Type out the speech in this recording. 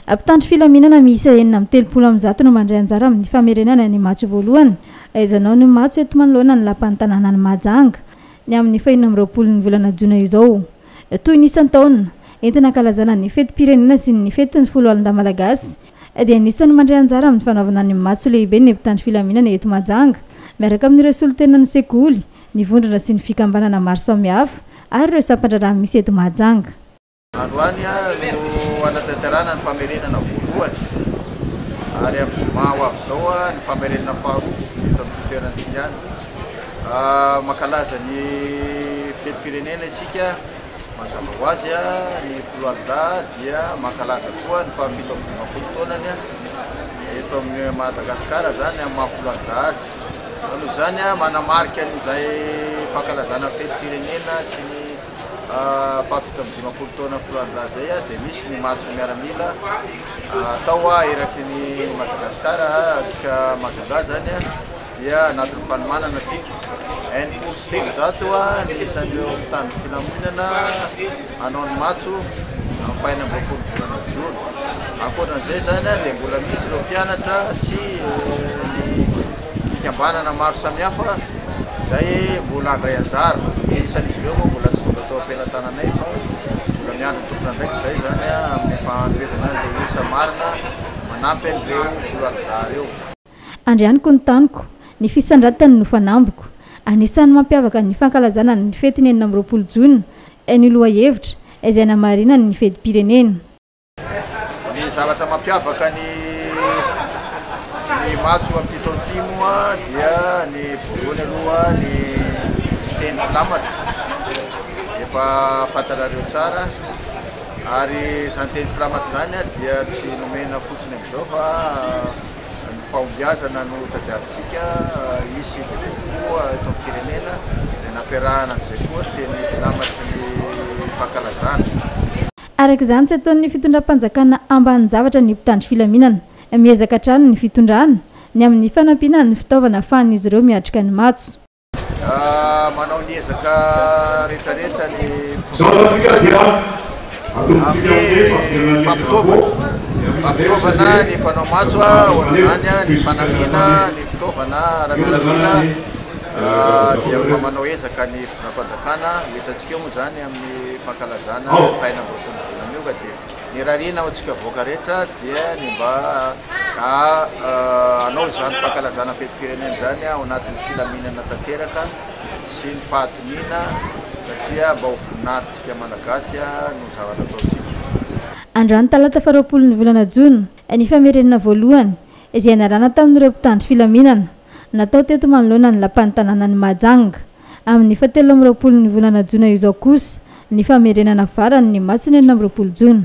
Mpitandro filaminana miisa 136 no mandray anjara amin'ny famerenana ny matso voalohany. Ahaizanao ny matso eto manoloana ny lapan'ny tanànan'i Mahajanga, ny amin'ny faha-26 ny volana jona izao. Toy ny isan-taona, entina ankalazana ny fetim-pirenena sy ny fetin'ny foloalindahy malagasy, dia anisan'ny mandray anjara amin'ny fanaovana ny matso lehibe ny mpitandro filaminana eto Mahajanga, miaraka amin'ireo solontenan'ny sekoly, ny vondrona sy ny fikambanana maro samihafa ary ireo sampan-draharaha misy eto Mahajanga. Androany no hanatanterahana ny famerenana voalohany ary amin'ny zoma ho avy izao ny famerenana faharoa eto amin'ity toerana ity ihany. Mankalaza ny fetim-pirenena isika, mazava ho azy ny foloalindahy dia mankalaza koa ny faha 57 taonany eto amin'ny Madagasikara izany amin'ny maha foloalindahy azy. Noho izany manamarika an'izay fankalazana ny fetim-pirenena sy ny Faha 57 taona foloalindahy izay dia misy ny matso miaramila atao eraky ny Madagasikara. Antsika Majunga zany dia anatin'ny fanomanana antsika. 360 ny isan'ireo mpitandro filaminana hanao ny matso amin'ny faha 26 volana jona. Ankoatran'izay zany dia mbola misy ireo mpianatra sy ny fikambanana maro samihafa izay mbola handray anjara. Ny isan'izy ireo moa mbola tsy tonga tao am-pelatananay fa mbola miandry ny tompon'andraikitra izay zany amin'ny fanomezana an'ilay isa marina manampy an'ireo foloalindahy ireo. Andrianiko ny taniko, ny fisandratany no fanambiko. Anisan'ny mampiavaka ny fankalazana ny fetin'ny 26 jona ny lohahevitra izay namarinany ny fetim-pirenena. Ny zavatra mampiavaka ny ny matso amin'ity taona ity moa dia ny voalohany aloha ny teny filamatra efa fantatrareo tsara ary izany teny filamatra izany dia tsy nomena fotsiny amin'izao fa ny fahombiazana no tadiavintsika hisy kokoa eto amin'ny firenena dia nampiarahana amin'izay koa ny teny filamatry ny fankalazana. Araka izany, tsy ataon'ny fitondram-panjakana ambanin-javatra ny mpitandro filaminana. Miezaka hatrany ny fitondrana, ny amin'ny fanampiana ny fitaovana ahafahan'izy ireo miatrika ny matso. Manao ny ezaka rehetrarehetra ny mpitondra amin'ny fampitaovana. Fampitaovana ny mpanao matso, ohatr'izany ny fanamiana, ny fitaovana ara-miaramila dia efa manao ezaka ny fitondram-panjakana. Ho hitantsika eo moa izany amin'ny fankalazana ny faha 26 volana io ka dia ny irariana ho antsika vahoaka rehetra dia ny mba hanao izany fankalazana fetim-pirenena izany ao anatin'ny filaminana tanteraka sy ny fahatoniana satria mba ho voninahitritsika Malagasy no zavatra ataontsika. Androany talata faha 20 ny volana jona, ny famerenana voalohany izay niarahana tamin'ireo mpitandro filaminana natao teto manoloana ny lapan'ny tanànan'i Mahajanga. Amin'ny fahatelo amby roapolo ny volana jona izao kosa ny famerenana farany ny matson'ny 26 jona.